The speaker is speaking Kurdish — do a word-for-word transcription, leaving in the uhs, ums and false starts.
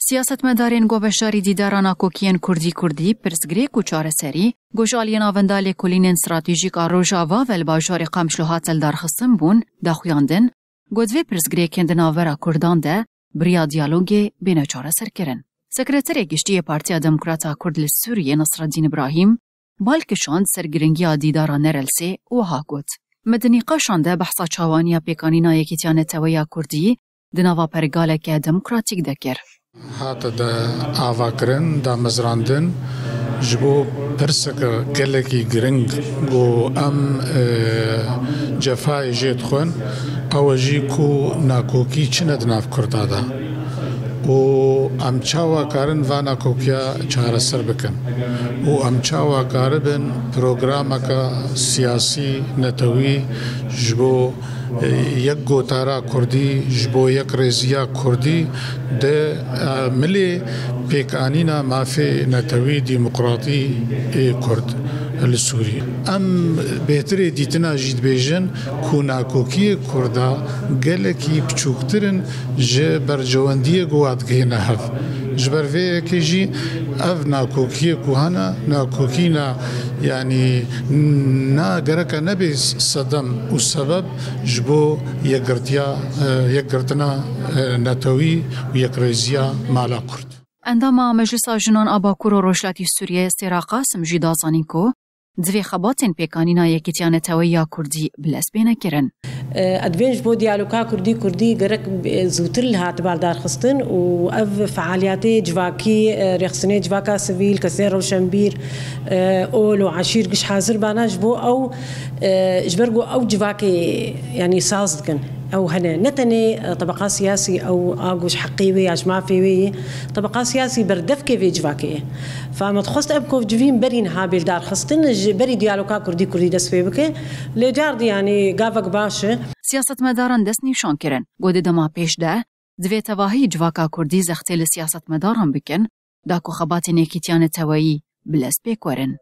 Siyasetmedarên ku beşdarî dîdara nakokiyên Kurdî-Kurdî, pirsgirêk û çareserî, ku ji aliyê Navenda Lêkolînên Stratejîk a Rojava ve li bajarê Qamişlo hate lidarxistin bûn, daxuyandin ku divê pirsgirêkên di navbera Kurdan de bi riya diyalogê bêne çareserkirin. Sekreterê Giştî yê Partiya Demokrat a Kurd li Sûriyê Nasreddîn Îbrahîm bal kişand ser giringiya dîdara Nerelsê û wiha got, Me di nîqaşan de behsa çawaniya pêkanîna Yekîtiya Netewe ya Kurdî di nava pergaleke demokratîk de kir. Hate de avakirin, damezrandin ji bo pirseke gelekî giring ku em, e, cefayê jê dixwin, ew e jî ku nakokî çi ne di nav Kurda de û em çawa karin va nakokiya çareser bikin û em çawa karibin programeke siyasî netewî ji bo, e, yek gotara Kurdî, ji bo yek rêziya Kurdî di, e, milê pêkanîna mafê netewî demokratî ê Kurd li Sûriyê. Em bêhtirê dîtina jî dibêjin ku nakokiyê Kurda gelekî biçûktir in ji bercewendiyê ku wa digihîne hev. Ji ber vê yekê jî ev nakokiyê ku hene, nakokîna, yanî, na gereke nebê sedem û sebeb ji bo yekgirtiya, e, yekgirtina, e, netewî û yekrêziya mala Kurd. Endama Meclisa Jinan a Bakur û Rojhilatî Sûriyeyê Sêra Qasim jî da zanîn ku divê xebatên pêkanîna Yekîtiya Neteweyî ya Kurdî bi lez bêne kirin. E, divên ji bo diyaloga Kurdî-Kurdî gerek, e, zûtir li hatiba lidarxistin û ev fealiyetê civakî, e, rêxistinê civaka sivîl, kesên rewşenbîr, e, ol û eşîr giş hazir bana ji bo ew, e, ji ber ku ew civakê, yanî, saz dikin. Ew hene, ne tenê, e, tebeqa siyasî ew a ku ji heqê wê ya ji mafê wê yê, tebeqa siyasî berdevkê vê civakê ye. Fa me dixwest ev kovcivîn berî niha bê lidarxistin, ji berî diyaloga Kurdî-Kurdî dest pê bike. Lê car dî, yanî, gavek baş e. Siyasetmedaran dest nîşan kirin ku di dema pêş de divê tevahî civaka Kurdî zextê li siyasetmedaran bikin, da ku xebatên Yekîtiya Neteweyî bi lez pêk werin.